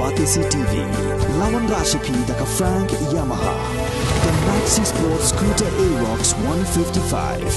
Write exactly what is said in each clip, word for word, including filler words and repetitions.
Batesi T V, lawan Rashipi da ka Frank Yamaha. The Maxi Sports Scooter Aerox one fifty-five.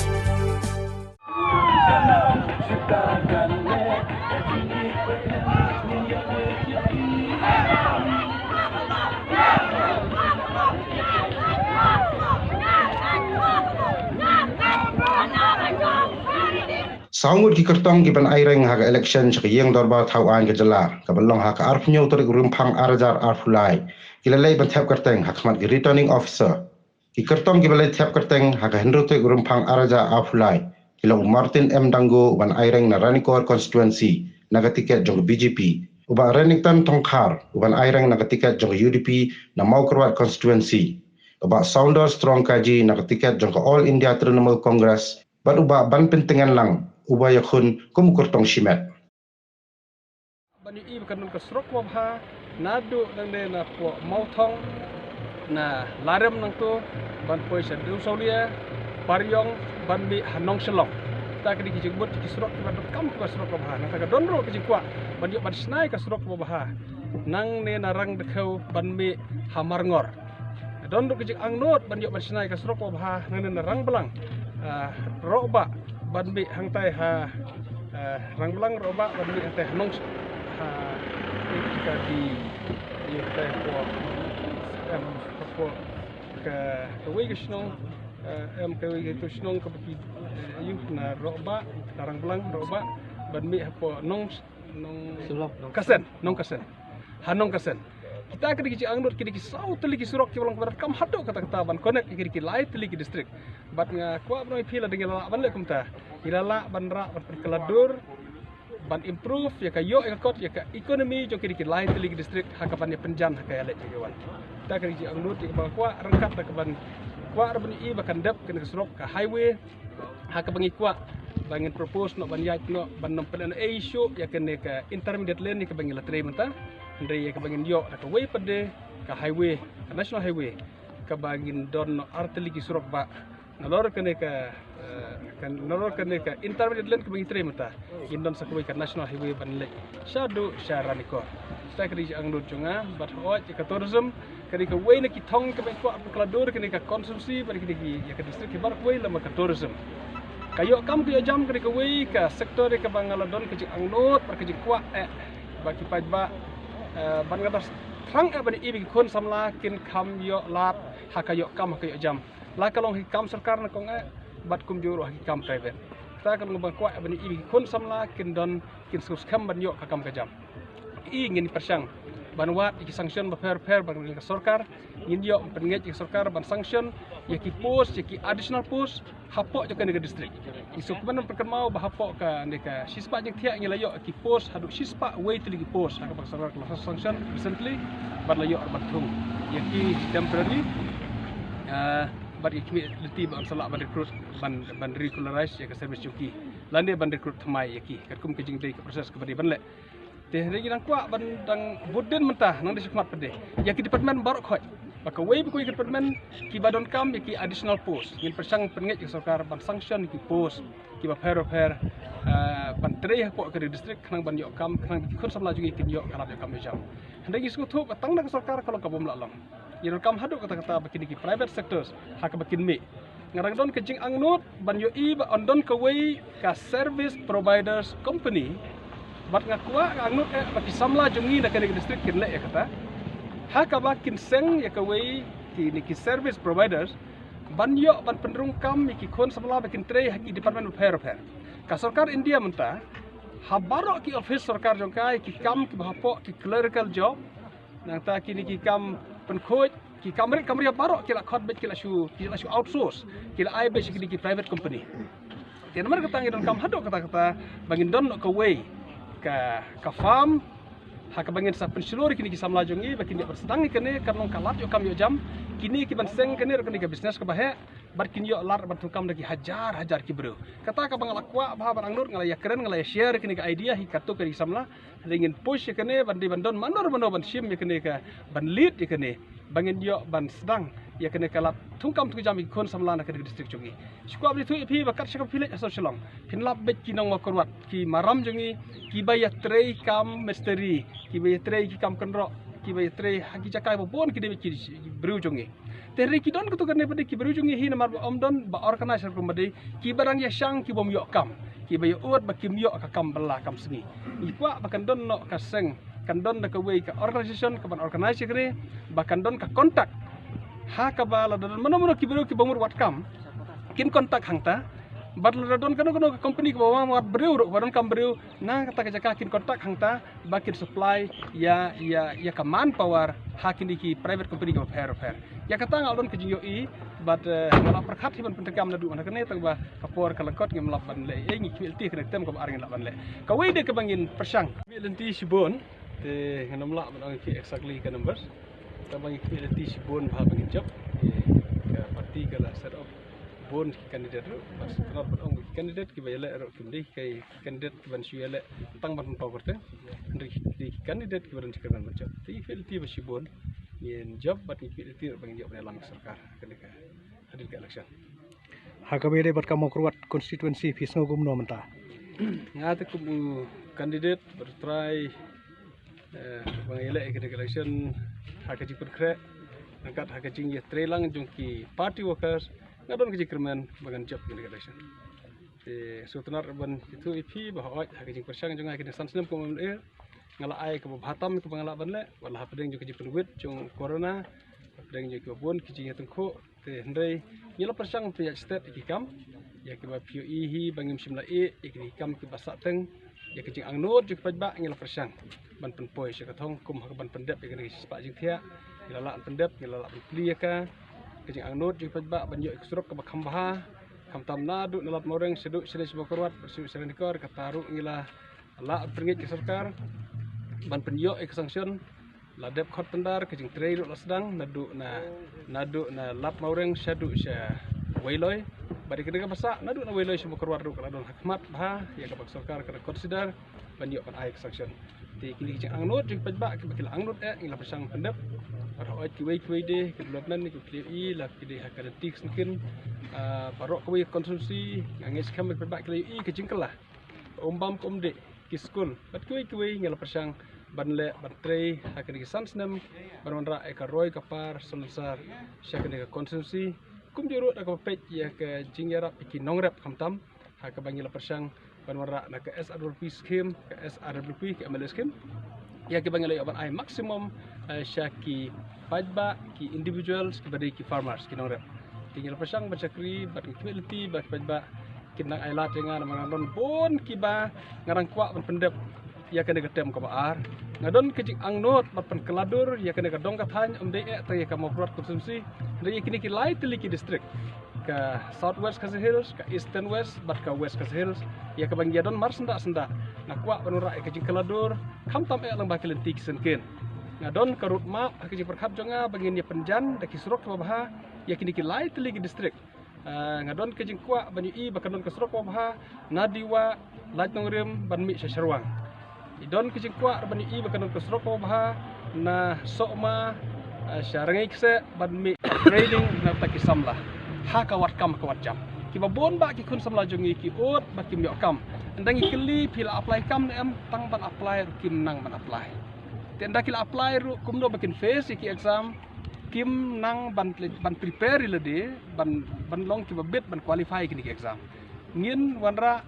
Saw ngut ki kyrtong ki ban aireng ha ka election sha ka ïing dorbar thaw aiñ ka jylla, ka ban long ha ka arphew tarik u Rymphang ar hajar arphew lai, ki la leit ban thep kyrteng ha khmat ki returning officer. Ki kyrtong ki ba leit thep kyrteng ha ka hynriew tarik u Rymphang ar hajar arphew lai ki long u Martin M Dango u ban aireng na Ranikor constituency na ka tiket jong ka B J P, u Bah Renikton Thongkhar u ban aireng na ka tiket jong ka U D P na Mawkyrwat constituency, u Bah Saunders Tyrong Kaji na ka tiket jong ka All India Trinamool Congress, bad u Bah Banpyntngenlang u ba ïakhun kum u kyrtong shimet. Ban ïohi ba kan don ka surok kaba bha naduh nangne na pdeng Mawthong, na Larem nangto, ban poi sha Dewsawlia, Pariong, ban mih ha Nongshillong. Kita ki dei ki jingmut ki surok kiba donkam kiba surok kaba bha. Nangta ka don ruh ka jingkwah ban ïoh ban shna ïa ka surok kaba bha nangne na Rangdkhew ban mih ha Marngor. Don ruh ka jingangnud ban ïoh ban shna ïa ka surok kaba bha nangne na Rangblang, ah, Rohbah ban mih hangtai ha, ah, Rangblang Rohbah ban mih hangtai ha Nong, ha, ïa ka di, ïa ka hapoh, em, hapoh ka, kawei ka shnong, eh, em, kawei ka tu shnong kaba ki, eh, ïoh na Rohbah, na Rangblang Rohbah ban mih hapoh Nong Nongkasen, Nongkasen. Ha Nongkasen. Kita ki dei ki jingangnud, ki dei ki saw tylli ki surok kiba long kiba donkam haduh katta katta ban connect ïa ki dei ki lai tylli ki district. Bad nga kwah ban ong ïa phi lada ngi la lah ban leh kumta, ngi la lah ban rah ban pynkylla dur, ban improve ïa ka ïoh ïa ka kot ïa ka economy jong ki dei ki lai tylli ki district ha kaban ïa pynjan ha ka ïaleh jong ki wan. Kita ki dei ki jingangnud ïa kaba kwah ryngkat da kaban kwah ruh ban ïohi ba kan dep kane ka surok ka highway, ha kaba ngi kwah ba ngin propose noh ban ïaid noh ban nym pynlehnohei shuh ïa kane ka intermediate lane ïa kaba ngi la trei mynta. Hynrei ïa kaba ngin ïoh da kawei pat de ka highway, ka national highway, kaba ngin don noh ar tylli ki surok bah. Nalor kane ka, eh, ka, nalor kane ka intermediate lane kaba ngi trei mynta, ngin don sa kawei ka national highway ban leit shaduh sha Ranikor. Kita ki dei ki jingangnud jong nga, bad hooid ïa ka tourism ka dei kawei na ki thong kaba ngi kwah ban kylla dur kane ka constituency bad kine ki, ïa ka district hi baroh kawei lem bad ka tourism. Ka ïoh kam ka ïoh jam ka dei kawei ka sector ïa kaba nga la don ka jingangnud bad ka jingkwah eh ba ki paidbah, eh, bad nga da thrang eh ban ïohi ba ki khun samla kin kham ïoh lad ha ka ïoh kam ha ka ïoh jam. La ka long ha ki kam sorkar nyngkong eh bad kumjuh ruh ha ki kam private. Kita ka long ba nga kwah eh ban ïohi ba ki khun samla kin don, kin sngewskhem ban ïoh ka kam ka jam. Ïa ngin pyrshang ban wad ïa ki sanction bapher bapher ba ka sorkar, ngin ïoh pynngeit ïa ka sorkar ban sanction ïa ki post, ïa ki additional post hapoh jong kane ka district. Ngi sngewkmen ban pynkynmaw ba hapoh kane ka shispah jingthiah ngi la ïoh ïa ki post haduh shispah wei tylli ki post ha kaba ka sorkar ka la sanction recently, bad la ïoh ban thung ïa ki temporary, ah, bad ïa ki khmih lynti ba yn sa lah ban recruit, ban, ban regularize ïa ka service jong ki lane ban recruit thymmai ïa ki katkum ka jingdei ka process kaba dei ban leh. Te hynrei ngi dang kwah ban dang bud dien mynta nang da shakhmat pat de ïa ki department baroh khoit, ba kawei pa kawei ka department kiba donkam ïa ki additional post, ngin pyrshang pynngeit ïa ka sorkar ban sanction ïa ki post kiba pher bapher, eh, ban trei hapoh ka district khnang ban ïoh kam, khnang ki khun samla jong ngi kin ïoh ka lad ïoh kam ïoh jam. Hynrei ngi sngewthuh ba tang na ka sorkar ka long ka bym lah long. Ngi donkam haduh katta katta ba kine ki private sectors ha kaba kin mih. Nga dang don ka jingangnud ban ïohi ba yn don kawei ka service providers company, bad nga kwah, nga angnud eh ba ki samla jong ngi na kane ka district kin leh ïa kata, ha kaba kin seng ïa kawei kine ki service providers ban ïoh ban pynrung kam ïa ki khun samla ba kin trei ha ki department bapher bapher. Ka sorkar India mynta ha baroh ki office sorkar jong ka, ïa ki kam kiba hapoh ki clerical job, nangta kine ki kam pynkhuid, ki kam rit kam ria baroh ki la khot beit, ki la shu, ki la shu outsource, ki la ai beit sha kine ki private company. Te namar kata ngi donkam haduh katta katta ba ngin don noh kawei ka, ka farm ha kaba ngin sa pynshlur ïa kine ki samla jong ngi ba kin ïoh ban sdang ïa kane, kan long ka lad ïoh kam ïoh jam. Kine ki ban seng kane ruh kane ka business kaba heh. bad kin ïoh lad ban thungkam da ki hajar hajar ki briew. Kata kaba nga la kwah bha ban angnud, nga la ïakren, nga la ïa share kane ka idea hi katto katne ki samla. Hynrei ngin push ïa kane ban dei ban don mano mano ban shim ïa kane ka, ban lead ïa kane, ba ngin ïoh ban sdang ïa kane ka lad thungkam thungjam ïa ki khun samla na kane ka district jong ngi. Shu kwah ban ïathuh ïa phi ba kat sha ka village ha Sohra Shillong phin lap beit ki nong Mawkyrwat, ki maram jong ngi, kiba ïatrei kam mistri, kiba ïatrei ki kam kynroh, kiba ïatrei ha ki jaka ba bun ki dei beit ki briew jong ngi. Te hynrei ki don katto katne pat ki briew jong ngi hi namar ba ym don ba organize rukom ba dei, kiba dang ïashang ki bym ïoh kam, kiba ïa ud ba kim ïoh ka kam bylla kam sngi. Ngi kwah ba kan don noh ka seng, kan don da kawei ka organization kaban organize ïa kane, ba kan don ka contact. Ha kaba lada don mano mano ki briew kiba mut wad kam, kin contact hangta. Bad lada don kano kano ka company kaba wan wad briew ruh, ba don kam briew, na kata ka jaka kin contact hangta ba kin supply ïa, ïa, ïa ka manpower ha kine ki private company kaba pher pher. Ïa kata nga la don ka jingïohi bad, eh, nga la pyrkhat hi ban pyntreikam naduh mynta kane, tang ba ka por ka la kot, ngim lah ban leh ei, ngi khmih lynti kane ka term kaba ar ngin lah ban leh. Kawei de kaba ngin pyrshang, khmih lynti shibun, te ngan ym lah ban ong ïa phi exactly ka numbers. Tang ba ngi khmih lynti shibun bha ba ngin jop. Te ka party ka la set up bun ki candidate ruh, bad shu tynat ban ong ba ki candidate kiba ïaleh ruh kim dei ki candidate kiban shu ïaleh tang ban pynpaw kyrteng. Hynrei ki dei ki candidate kiba don jingkyrmen ban jop. Te ngi khmih lynti ba shibun ngin jop bad ngi khmih lynti ruh ba ngin ïoh ban ïalam ka sorkar kane ka, hadien ka election. Ha kaba ïadei bad ka Mawkyrwat constituency phi sngew kumno mynta? Nga te kum u candidate bad u trai, eh, ba nga ïaleh ïa kane ka election ha ka jingpynkhreh ryngkat ha ka jingïatreilang jong ki party workers, nga don ka jingkyrmen ba ngan jop ïa kane ka election. Te shu tynat ban ïathuh ïa phi ba hooid ha ka jingpyrshang jong nga ha kine san snem kum u M L A, nga la ai kaba bha tam kaba nga lah ban leh, wat la hapdeng jong ka jingpynwit jong u corona, hapdeng jong kiba bun ki jingïatyngkhuh. Te hynrei ngi la pyrshang pynïaid stet ïa ki kam, ïa kiba phi ïohi hi ba ngim shym la ïeh ïa ki kam kiba sah teng. Ïa ka jingangnud jong ki paidbah ngi la pyrshang ban pynpoi sha ka thong, kum ha kaban pyndep ïa kane ka shispah jingthiah, ngi la lah ban pyndep, ngi la lah ban plie ïa ka. Ka jingangnud jong ki paidbah ban ïoh ïa ka surok kaba kham bha, khamtam naduh na Lad Mawreng shaduh shane sha Mawkyrwat, shaduh sha Ranikor, kata ruh ngi la lah pynngeit ka sorkar ban pynïoh ïa ka sanction. La dep khot tender, ka jingtrei ruh la sdang naduh na, naduh na Lad Mawreng shaduh sha Weiloi. Bad ïa kane kaba sah naduh na Weiloi sha Mawkyrwat ruh ka la don ha khmat bha, ïa kaba ka sorkar ka la consider ban ïoh ban ai ka sanction. Te kine ki jingangnud jong ki paidbah kiba ki la angnud eh ngi la pyrshang pyndep. Bad hooid kiwei kiwei de ki development kiba ki la ïohi la ki dei ha ka lynti ka syngkien. Ah, baroh kawei ka constituency nga ngeit skhem ba ki paidbah ki la ïohi ka jingkylla, ka um bam ka um dih, ki skul bad kiwei kiwei ngi la pyrshang ban leh ban trei ha kine ki san snem ban wanrah ïa ka roi ka par salonsar sha kane ka constituency. Kumjuh ruh da kaba peit ïa ka jingïarap ïa ki nongrep khamtam ha kaba ngi la pyrshang ban wanrah na ka S R W P scheme, ka S R W P, ka M L A scheme, ïa kiba ngi la ïoh ban ai maximum, eh, sha ki paidbah, ki individuals kiba dei ki farmers, ki nongrep. Te ngi la pyrshang ban shakri bad ngi khmih lynti ba ki paidbah kin nang ai lad ïa nga namar nga don bun kiba nga dang kwah ban pyndep ïa kane ka term kaba ar. Nga don ka jingangnud bad pynkylla dur ïa kane ka dong ka thaiñ, ym dei eh tang ïa ka Mawkyrwat constituency, hynrei ïa kine ki lai tylli ki district, ka South West Khasi Hills, ka Eastern West bad ka West Khasi Hills, ïa kaba ngi ïa don mar syndah syndah. Nga kwah ban wanrah ïa ka jingkylla dur khamtam eh lyngba ki lynti ki syngkien. Nga don ka road map ha ka jingpyrkhat jong nga ba ngin ïa pynjan da ki surok kiba bha ïa kine ki lai tylli ki district. Ah, nga don ka jingkwah ban ïohi ba kan don ka surok kaba bha na Diwa, Laitnongrim ban mih sha Sherwang. I don ka jingkwah ban ïohi ba kan don ka surok kaba bha na Sohma, ah, sha Rangei Kseh ban mih training na bynta ki samla ha ka wad kam ha ka wad jam. Kiba bun bah ki khun samla jong ngi ki ud ba kim ïoh kam. Ynda ngi kylli phi la apply kam ne em, tang ban apply ruh kim nang ban apply. Te ynda ki la apply ruh kumno ba kin face ïa ki exam, kim nang ban, ban prepare ïa lade ban, ban long kiba bit ban qualify kine ki exam. Ngin wanrah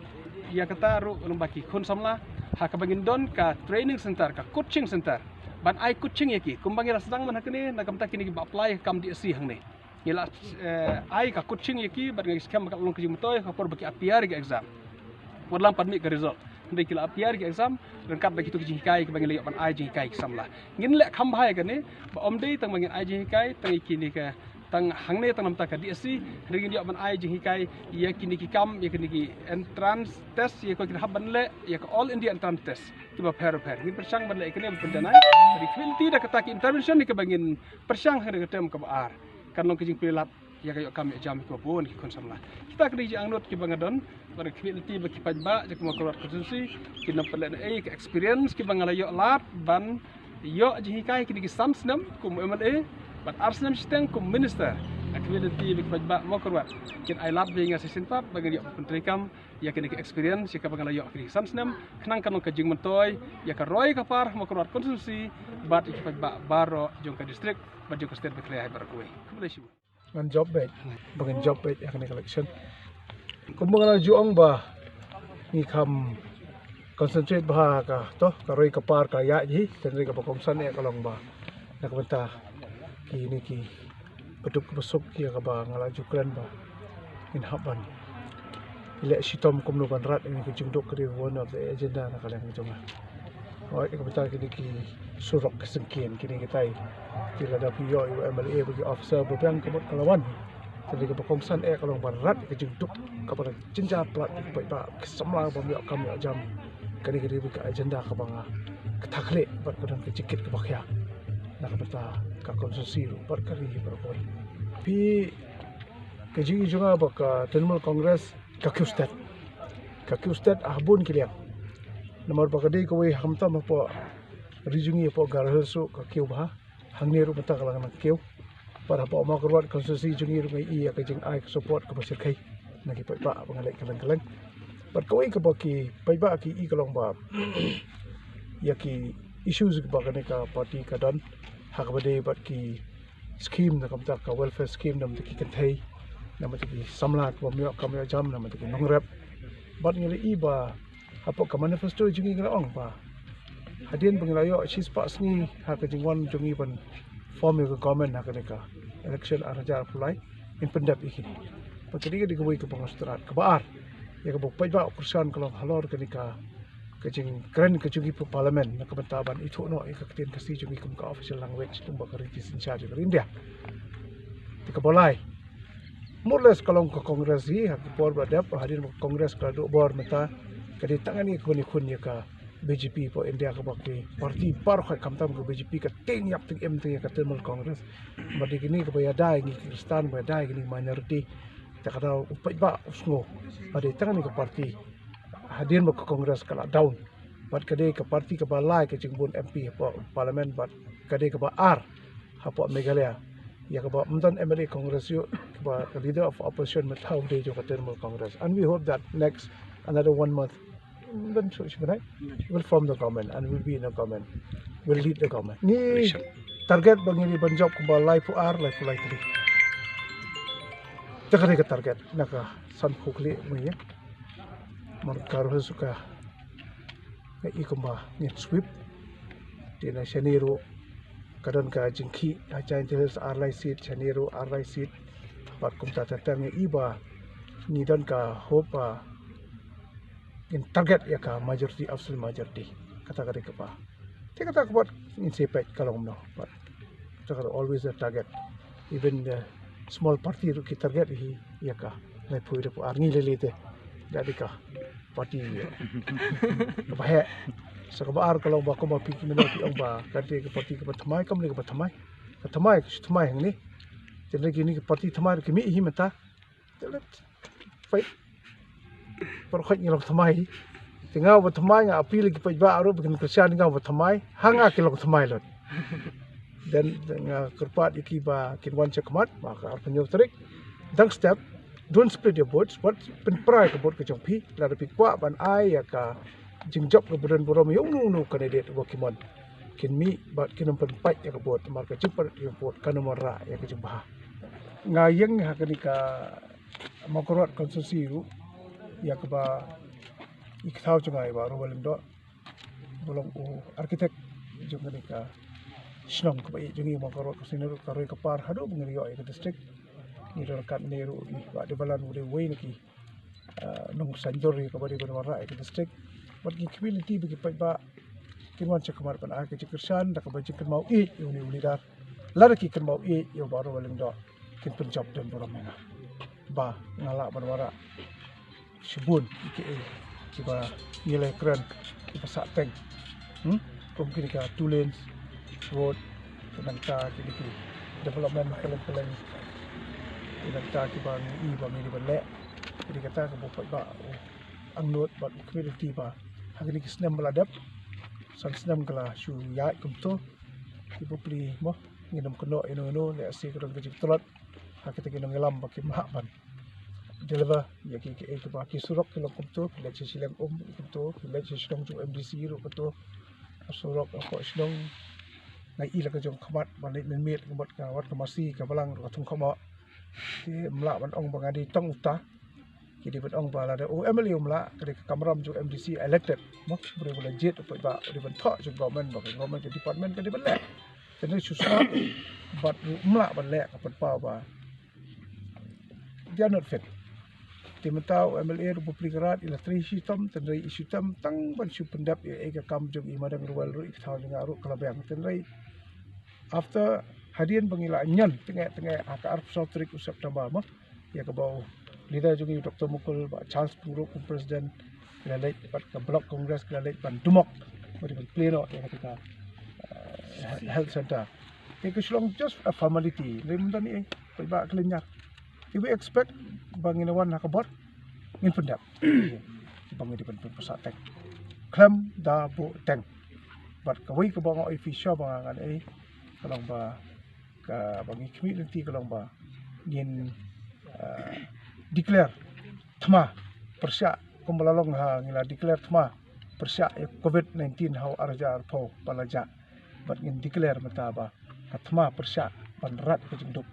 ïa kata ruh lyngba ki khun samla ha kaba ngin don ka training center, ka coaching center ban ai coaching ïa ki kumba ngi la sdang mynta ha kane na ka bynta kine kiba apply kam D S C hangne. Ngi la, eh, ai ka coaching ïa ki bad ngi skhem ba ka long ka jingmyntoi ha ka por ba ki appear ïa ka exam. Wat la ym pat mih ka result, hynrei ki la appear ïa ka exam ryngkat bad kito ki jinghikai kiba ngi la ïoh ban ai jinghikai ki samla. Ngin leh kham bha ïa kane ba ym dei tang ba ngin ai jinghikai tang ïa kine ka, tang hangne tang na bynta ka D S C, hynrei ngin ïoh ban ai jinghikai ïa kine ki kam, ïa kine ki entrance test, ïa ko ki hap ban leh ïa ka All India Entrance Test kiba pher pher. Ngin pyrshang ban leh ïa kane ban pynjanai. Hynrei khmih lynti da kata ki intervention ïa kiba ngin pyrshang ha kane ka term kaba ar, kan long ka jingplie lad ïa ka ïoh kam ïoh jam kiba bun ki khun samla. Kita ki dei jingangnud kiba nga don, bad nga khmih lynti ba ki paidbah jong ka Mawkyrwat constituency kin ym pynlehnohei ïa ka experience kiba nga la ïoh lad ban ïoh jinghikai kine ki san snem kum MLA bad ar snem shiteng kum minister. Nga khmih lynti ba ki paidbah Mawkyrwat kin ai lad ba ïa nga shisien pat ba ngin ïoh pyntreikam ïa kine ki experience ïa kaba nga la ïoh kine ki san snem, khnang kan long ka jingmyntoi ïa ka roi ka par Mawkyrwat constituency bad ïa ki paidbah baroh jong ka district bad jong ka state ba khlieh baroh kawei. Khublei shibun. Ngan jop beit, ba ngan jop beit ïa kane ka election. Kumba nga la ju ong ba ngi kham concentrate bha ka, to, ka roi ka par ka ïaid hi, hynrei kaba kongsan eh ka long ba na ka bynta kine ki baduk basuk ïa kaba nga la ju kren ba ngin hap ban ïaleh shitom kumno ban rat ïa ka jingduk, ka dei one of the agenda na ka liang jong nga. Hooid, ka bynta kine ki surok ki syngkien kine kitai, ki lada phi ïoh ïa u MLA bad ki officer ba biang ka mut ka la wan. Te dei kaba kongsan eh ka long ban rat ïa ka jingduk kaba la jynjar palat ki paidbah, ki samla bym ïoh kam ïoh jam. Kane ka dei ka agenda kaba nga kata khlieh bad ka don ka jingkit kaba khia na ka bynta ka constituency ruh bad ka ri baroh kawei. Phi, ka jingïohi jong nga ba ka Trinamool Congress ka kiew stet. Ka kiew stet ha bun ki liang. Namar ba ka dei kawei, khamtam hapoh ri jong ngi hapoh Garo Hills ruh ka kiew bha. Hangne ruh mynta ka la nang kiew. Bad hapoh Mawkyrwat constituency jong ngi ruh nga ïohi ïa ka jingai ka support kaba shyrkhei na ki paidbah ba nga leit kylleng kylleng. Bad kawei kaba ki paidbah ki ïohi ka long ba ïa ki issues kiba kane ka party ka don, ha kaba dei bad ki scheme, na ka bynta ka welfare scheme, na ka bynta ki kynthei, na ka bynta ki samla kiba ym ïoh kam ïoh jam, na ka bynta ki nongrep. Bad ngi la ïohi ba hapoh ka manifesto jong ngi ngi la ong ba hadien ba ngi la ïoh shispah sngi ha ka jingwan jong ngi ban form ïa ka government ha kane ka election ar hajar arphew lai, ngin pyndep ïa kine. Bad kane ka dei kawei kaba nga sngewthuh. Kaba ar, ïa kaba u paidbah u kyrshan ka long halor kane ka ka jingkren ka jong ngi hapoh Parliament na ka bynta ban ithuh noh ïa ka ktien Khasi jong ngi kum ka official language, kumba ka riti synshar jong ka ri India. Te kaba lai, more or less ka long ka Congress hi ha ki por ba la dep, hadien ba ka Congress ka la duh bor, mynta ka dei tang kane kaba ngi khun ïa ka BJP hapoh India, kaba ki party baroh khoit, khamtam ka BJP ka tieng ïap tieng im tieng ïa ka Trinamool Congress. Bad dei kine kaba ïada ïa ngi ki Khristan, ba ïada ïa kine ki minority. Te ka daw u paidbah u sngew ba dei tang kane ka party, hadien ba ka Congress ka la down. Bad ka dei ka party kaba la ai ka jingbun MP hapoh Parliament, bad ka dei kaba ar hapoh Meghalaya, ïa kaba ym don MLA Congress ruh, kaba ka leader of opposition mynta u dei jong ka Trinamool Congress. And we hope that next another one month, then so shi bnai, we'll form the government and we'll be in the government. We'll lead the government. Ngi target ba ngi dei ban jop kumba laiphew ar, laiphew lai tylli. Te ka dei ka target na ka sanphew khlieh mynta. Namar ka ruh suka nga i kumba ngin sweep. Te na shane ruh ka don ka jingkhih ha Jaintia Hills ar lai seat, shane ruh ar lai seat. Bad kumta ter ter nga i ba ngi don ka hope ba ngin target ïa ka majority, absolute majority. Kata ka dei kaba, te kata ka bad ngin sa peit ka long kumno. Bad kata ka dei always a target. Even the small party ruh ki target hi ïa ka laiphew, laiphew ar. Ngi lei lei te da dei ka party kaba heh. Sa kaba ar ka long ba kumba phi ki mynta phi ong ba ka dei ka party kaba thymmai, kam dei kaba thymmai. Ka thymmai, ka shu thymmai hangne. Te lei kine ki party thymmai ruh ki mih hi mynta. Te lei, peit, baroh khoit ngi long thymmai. Te nga uba thymmai, nga appeal ïa ki paidbah ruh ba kin kyrshan ïa nga uba thymmai, ha nga ki long thymmai lut. Then nga kyrpad ïa ki ba kin wan shakhmat ha ka arphew hynñiew tarik. Dang step, don't split your votes, wat pynpra ïa ka vote ka jong phi. Lada phi kwah ban ai ïa ka jingjop kaba don burom ïa uno uno u candidate uba phi mon, kin mih bad kin ym pynpait ïa ka vote, namar ka jingpait ïa ka vote kan ym wanrah ïa ka jingbha. Nga ïeng ha kane ka Mawkyrwat constituency ruh ïa kaba i kthaw jong nga i Bah Rowell Lyngdoh, ba long u architect jong kane ka shnong kaba ïeit jong ngi Mawkyrwat constituency ruh, ka roi ka par haduh ba ngi ïoh ïa ka district. Ngi don ryngkat ne ruh i Bah Debalan, u dei uwei na ki, ah, nongsaiñdur ïa kaba dei ban wanrah ïa ka district. Bad ngi khmih lynti ba ki paidbah kin wan shakhmat ban ai ka jingkyrshan da kaba jingkynmaw ïeit ïa une u leader. Lada ki kynmaw ïeit ïa u Bah Rowell Lyngdoh, kin pynjop don burom ïa nga ba nga lah ban wanrah shibun ïa kiei kiba ngi la kren, kiba sah teng. Hmm? Kum kine ka two lanes road, nangta kine ki development kylleng kylleng. Ïa kata kiba ngi i ba ngi dei ban leh. Ïa kata kaba u paidbah u angnud bad u khmih lynti ba ha kine ki snem ba la dep, san snem ka la shu ïaid kumto. Ki bapli mo, ngin ym kynnoh ïano ïano, lehse ka don ka jingtlot ha kita ki nongïalam ba kim lah ban deliver ïa ki, ki, kiba ki surok ki long kumto, ki leit sha shiliang um kumto, ki leit sha shnong jong MDC ruh kumto. Ka surok hapoh shnong nga i la ka jong khmat ba leit mynmiet ka mut ka wat ka masi ka balang ruh ka thung khmat. Ki ym lah ban ong ba nga dei tang uta. Ki dei ban ong ba lada u MLA um lah, ka dei ka kamram jong MDC elected. Mo, briew ba la jied u paidbah, u dei ban thoh jong government ba ka government ka department ka dei ban leh. Tang dei shu sngap bad ym lah ban leh ka pynpaw ba they are not fit. Te mynta u MLA ruh bapli karat i la trei shitom, tang dei i shitom tang ban shu pyndep ïa, ïa ka kam jong i Madang Ruwel ruh, i ka thaw jong nga ruh ka la biang. Tang dei after hadien ba ngi la ñion tengeh tengeh ha ka arphew saw tarik u September mo, ïa kaba u leader jong ngi u Doctor Mukul bad Charles Pyngrope kum president, ki la leit bad ka Block Congress, ki la leit ban dumok, ban plie noh ïa kata ka, eh, health center. Te ka shu long just a formality, lym don ei, paidbah ki lynñiar. Te we expect ba ngin wan ha ka bor ngin pyndep ba ngin dei ban pynpasah tank khlem da buh tank. Bad kawei kaba nga ong ïa phi shuwa ba ngan ei, ka long ba, kaba ngi khmih lynti ka long ba ngin, eh, declare thma pyrshah kumba la long ha, ngi la declare thma pyrshah ïa covid nineteen ha u ar hajar arphew ba la jah. Bad ngin declare mynta ba ka thma pyrshah ban rat ka jingduk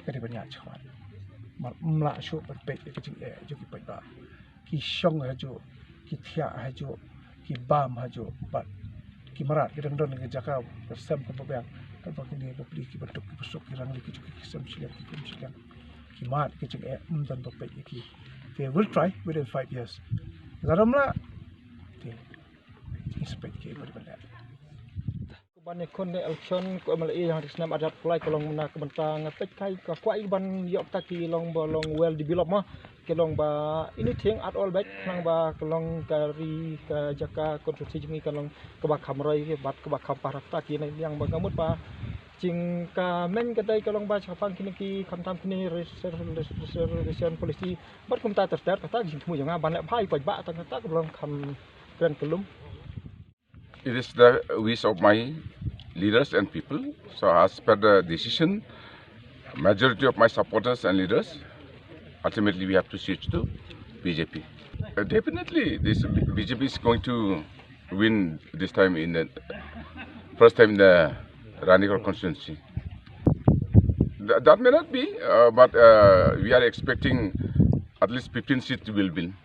ka dei ban ïaid shakhmat. Mar ym lah shuh ban peit ïa ka jingeh jong ki paidbah. Ki shong hajuh, ki thiah hajuh, ki bam hajuh, bad ki mrad ki dang don ha ka jaka ka sem kaba biang. Katba kine bapli ki bynta ki bsuk ki rangli ki jong ki, ki sem shiliang ki kum shiliang, ki mad ki jingeh, ym don ba peit ïa ki. They will try within five years. Lada ym lah, te ngi sa peit ki ba dei ban leh. Ban ïakhun ne election ko MLA ïa ka snem arhajar arphew lai ka long na ka bynta nga peit kai ka kwah ban ïoh ta ki long ba long well developed mo, ki long ba anything at all bad, khnang ba ka long ka ri ka jaka constituency jong ngi ka long kaba kham roi bad kaba kham parak ta ki ne, ïa ba nga mut ba jingkmen ka dei ka long ba shaphang kine ki khamtam kine reser-, reservation policy bad kumta ter ter, kata ka jingthmu jong nga ban leh bha ïa ki paidbah, tang kata ka long kham kren kyllum. It is the wish of my leaders and people. So as per the decision, majority of my supporters and leaders, ultimately we have to switch to BJP. Uh, definitely, this BJP is going to win this time in the first time in the Ranikor constituency. Th-, that may not be, uh, but, uh, we are expecting at least fifteen seats will win.